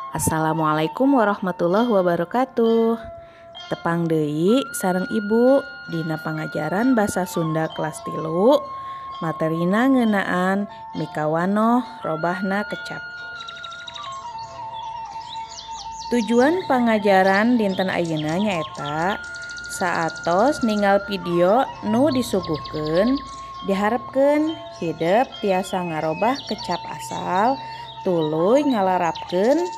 Assalamualaikum warahmatullahi wabarakatuh. Tepang deui sareng Ibu dina pangajaran basa Sunda kelas 3, materina ngeunaan mikawanoh robahna kecap. Tujuan pangajaran dinten ayeuna nyaeta saatos ninggal video nu disuguhkeun diharepkeun hidep tiasa ngarobah kecap asal tuluy ngalarapkeun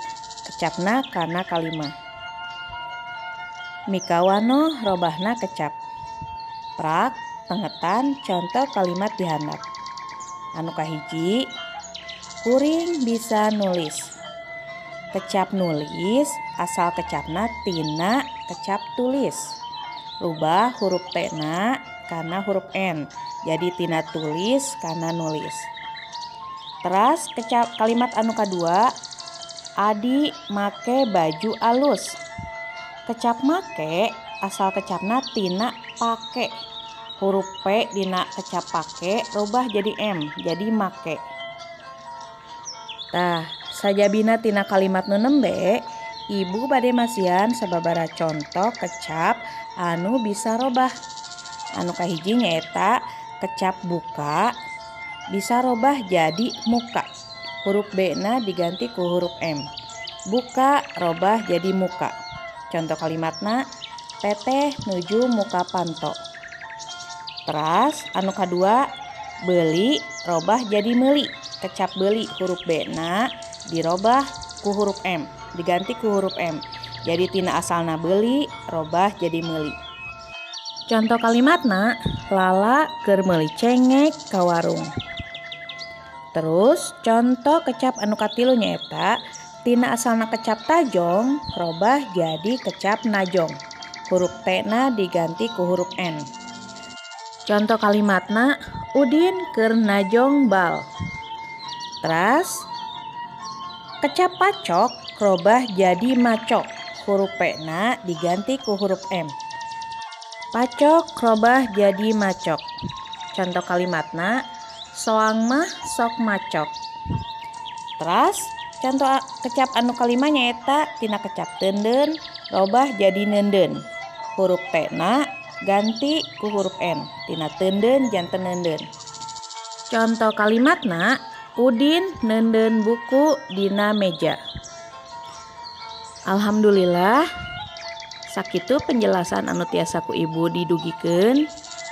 kecapna kana kalimah. Mikawanoh robahna kecap. Prak pengetan contoh kalimat dihandap. Anu kahiji, kuring bisa nulis. Kecap nulis asal kecapna tina kecap tulis. Rubah huruf T na kana huruf N. Jadi tina tulis kana nulis. Teras kecap kalimat anu kadua, Adi make baju alus. Kecap make asal kecapna tina pake. Huruf P dina kecap pake rubah jadi M, jadi make. Tah, sajabina tina kalimat nu nembe, Ibu bade masihan sababaraha contoh kecap anu bisa robah. Anu kahiji nyaeta kecap buka bisa robah jadi muka. Huruf B na diganti ku huruf M. Buka robah jadi muka. Contoh kalimatna, teteh nuju muka panto. Teras anu kadua, beli robah jadi meuli. Kecap beli huruf B na dirobah ku huruf M, diganti ku huruf M. Jadi tina asalna beli robah jadi meuli. Contoh kalimatna, Lala keur meuli cengek ka warung. Terus contoh kecap anu katilu nyaeta tina asalna kecap tajong robah jadi kecap najong. Huruf T na diganti ku huruf N. Contoh kalimatna, Udin keur najong bal. Teras kecap pacok robah jadi macok. Huruf P na diganti ku huruf M. Pacok robah jadi macok. Contoh kalimatna, soang mah sok macok. Teras contoh kecap anu kalima nyaeta tina kecap teunden robah jadi neundeun. Huruf T na ganti ku huruf N. Tina teunden janten neundeun. Contoh kalimatna, Udin neundeun buku dina meja. Alhamdulillah, sakitu penjelasan anu tiasa ku Ibu didugikeun.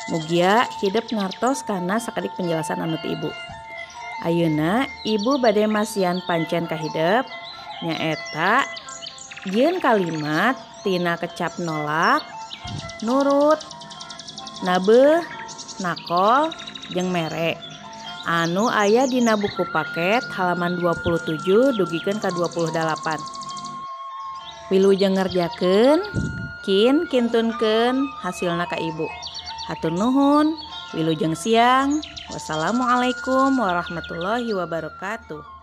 Mugia hidep ngartos kana sakedik penjelasan anu ti Ibu. Ayeuna Ibu bade masihan pancen ka hidep nyaeta jieun kalimat tina kecap nolak, nurut, nabeuh, nakol, jeung mere. Anu aya dina buku paket halaman 27 dugikeun ka 28. Wilujeng ngerjakeun, kin kintunkeun hasilna ka Ibu. Hatur nuhun, wilujeng siang. Wassalamualaikum warahmatullahi wabarakatuh.